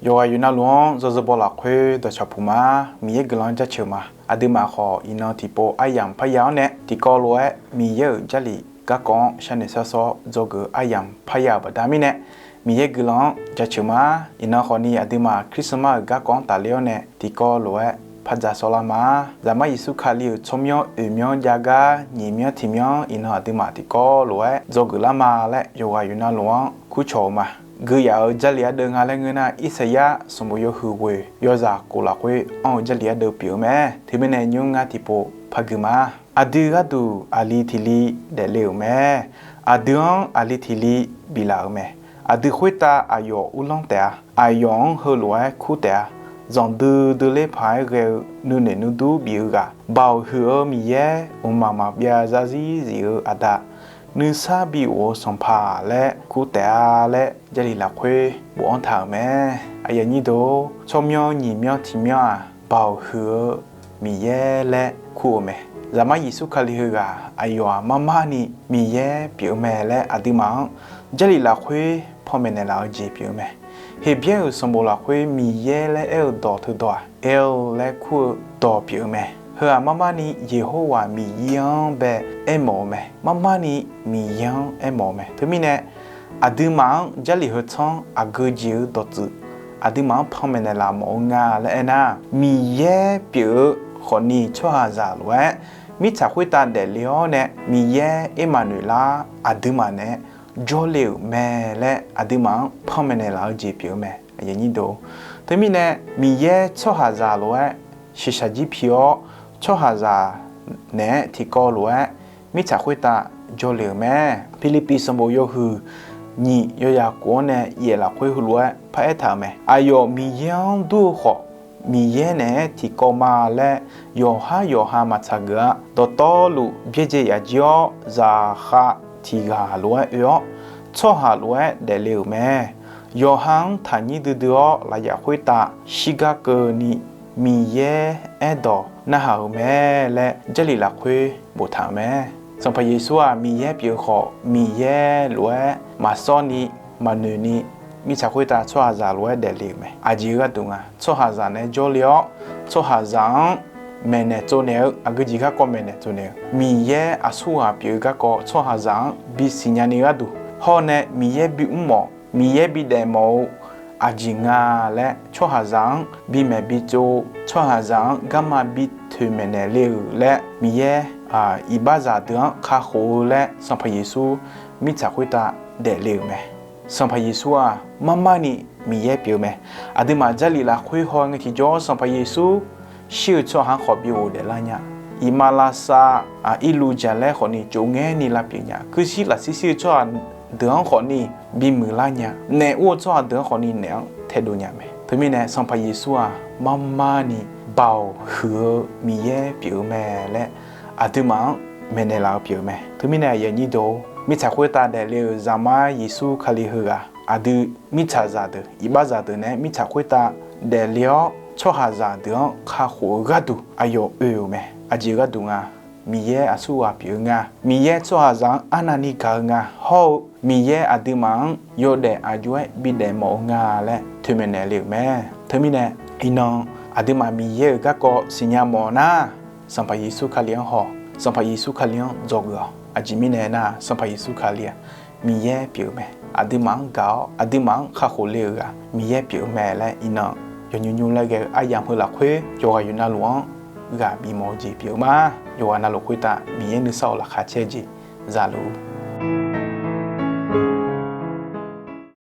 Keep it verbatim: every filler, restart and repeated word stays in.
Yawqghaq yawqnavluf-anr yawzeu baw lafkhoer dawqcawq puq ma. Miqyaer guiqlanq-anr jaceuq ma. Aqduimaf khawf iqnan tiqpov aryamq parya-awr nae tiqkawv lof-aer Miqyaer-euq Jarlif garkawv-anr sharnoeq sharsawr dzawgeuf aryamq parya-euq baqda mirnae, Miqyaer guiqlanq-anr jaceuq ma. Iqnan khawfni aqduimaf Christmas-euq garkawv-anr tafler-awr nae tiqkawv lof-aer par dzaq sawr lar ma. Zaqmar Yeqsur Kali-euq tsawrmyanr oeqmyanr jav gar nyiq myanr tiq myanr iqnan aqduimaf tiqkawv lof-aer dzawgeuf lar ma laer yawqghaq yawqnavluf-anr kurcawq-eu ma. Gui yaf-euq Jarlif ardeuv nga laer ngeur nar, Irsaqyar sanqbof yawhuiq ghoeq yawzaq kof lafkhoer anr-eu Jarlif ardeuv pyeuf-eu mae. Teumirnae nymr ngar tiqpov par gui ma. Aqdui gharduq aqli tiq li daefle-euq mae. Aqdui-anr aqli tiq li biflaf-euq mae. Aqdui khoertav aqyawf uvlanr taef-a. Aqyawf-anr heulof-aer kur taef-a. Zanqdui dui ler paq-aer ghae-eu nuinoeq nuidur bif-eu ghaq, Baoq huiq-eu Miqyaer, mqmaq maqbyav zarzir zif-eu Aqda, nuisar bi of-eu Sanqpaq laer kur taef-a laer Jarlif lafkhoer bofanr taq-euq mae. Aqyuif aqnyir deuq-or, tsawrmyanr nyiq myanr tiq myanr-aq, Baoq huiq-eu Miqyaer laer kur-eu mae. Zaqmar Yeqsur Kali heughaq aqyawf-aq marmarni Miqyaer pyeuf-eu mae laer aqduimaf-anr Jarlif lafkhoer panmaeq naeqlaf-eu jeq pyeuf-eu mae. Heqbyaer-euq sanqbof lafkhoer Miqyaer laer aer-eu dawq teudawq-aq, El laer kur-eu dawq pyeuf-eu mae. Heu-aq marmarni Yeqhowa Miqyaer-anr bae aermawf-eu mae. Marmarni Miqyaer-anr aermawf-eu mae. Teumirnae aqduimaf-anr Jarlif heu tsanr aqgeu jeq-eu dawqtsuif aqduimaf-anr panmaeq naeqlaf mawf-eu nga laer aernar, Miqyaer pyeuf-eu khawfni tsawrhaqzaq lof-aer mirtsaq khoertav daefle-awr nae Miqyaer Ermaqnoeqlar aqduimaf naeq-aer jawrle-euq mae laer aqduimaf-anr panmaeq naeqlaf-eu jeq pyeuf-eu mae. Teumirnae Miqyaer tsawrhaqzaq lof-aer shiqshaq jir pi-awr, tsawrhaqzaq naeq-aer tiqkawv lof-aer mirtsaq khoertav jawrle-euq mae. Pirlirpiv sanqbof yawhuiq nyiq yawyaq kof-anr nae yaef lafkhoer heulof-aer paraer taq-euq mae. Aqyawf Miqyaer-anr dur-eu khawf, Miqyaer naeq-aer tiqkawv ma laer yawqhar yawqha maqtsaq geuf-a. Dawqtawvluf byaerdzae yaf jir-awr, zaqkhav tiq ghaq lof-aer oe-awr, tsawrhaq lof-aer daefle-euq mae. Yawqha-anr taqnyir duidui-awr lafyaf khoertav shirgar keuvni Miqyaer aerdawq narhaq-euq mae laer Jarlif lafkhoer boftaq-euq mae. Sanqpaq Yeqsur-aq Miqyaer pyeuf-eu khawf, Miqyaer lof-aer maqsawrni maqnoeqni mirtsaq khoertav tsawrhaqzaq lof-aer daefle-euq mae. Aqjeq-eu gharduq nga, tsawrhaqzaq naeq-aer jawrle-awr, tsawrhaqzaq-anr maeqnaeq tsovnaeq-eu, aqgeu jeq garkawv maeqnaeq tsovnaeq-eu, Miqyaer aqsurghaq pyeuf-eu garkawv tsawrhaqzaq-anr bisiq nyani gharduq hawr nae Miqyaer bimr mawf, Miqyaer bidaef mawf-eu aqjeq nga laer tsawrhaqzaq-anr bimaeq bitsov, tsawrhaqzaq-anr garma bitoeq maeqnaeq le-euq laer Miqyaer iqbaxzaq deuq-anr kakhof-eu laer Sanqpaq Yeqsur mirtsaq khoertav daefle-euq mae. Sanqpaq Yeqsur-aq marmarni Miqyaer pyeuf-eu mae. Aqduimaf Jarlif lafkhoer haw ngae tiqjawr Sanqpaq Yeqsur shir-eu tsawrhaq-anr khawf bi ghofdaef lar nya. Iqmalavshav irluv jaqlaer khawfni tsov ngaer ni lavpyeuf nya. Kuirshir lafshir shir-eu tsawrhaq deuq-anr khawfni bimuiq lar nya. Naef ur-eu tsawrhaq deuq-anr khawfni naef-anr taedov nya mae. Teumirnae Sanqpaq Yeqsur-aq marmarni Baoq huiq-eu Miqyaer pyeuf-eu mae laer aqduimaf-anr maeqnaeq laf-eu pyeuf-eu mae. Teumirnae aqyuif aqnyir deuq-or, mirtsaq khoertav daefle-euq Zaqmar Yeqsur Kali heughaq aqdui mirtsaqzaq deuq, iqbaxzaq deuq naeq-aer mirtsaq khoertav daefle-awr, tsawrhaqzaq deuq-anr kakhof-eu gharduq aqyawf oe-euq mae. Aqjeq gharduq nga, Miqyaer aqsurghaq pyeuf-eu nga. Miqyaer tsawrhaqzaq-anr arnavni gaq-eu nga. Hawr-eu Miqyaer aqduimaf-anr yawdaef aqjox-aer bidaef mawf-eu nga laer toeqmaeq naeq le-euq mae. Teumirnae iqnan aqduimaf Miqyaer-euq garkawv siqnya mawf nar, Sanqpaq Yeqsur Kali-anr haw, Sanqpaq Yeqsur Kali-anr dzawgeuf-awq. Aqjeq mirnae aernar, Sanqpaq Yeqsur Kali-aq Miqyaer pyeuf-eu mae. Aqduimaf-anr gaq-awr aqduimaf-anr kakhof le-euq ghaq Miqyaer pyeuf-eu mae laer iqnan yawnymr nymr laer ghae-eu aryamq heu lafkhoer yawqghaq yawqnavluf-anr ghaq bifmawf-eu jeq pyeuf-eu ma. Yawqghaq navluf khoertav Miqyaer nuisar-euq laqkhaq caer-eu jeq zaluf-ur.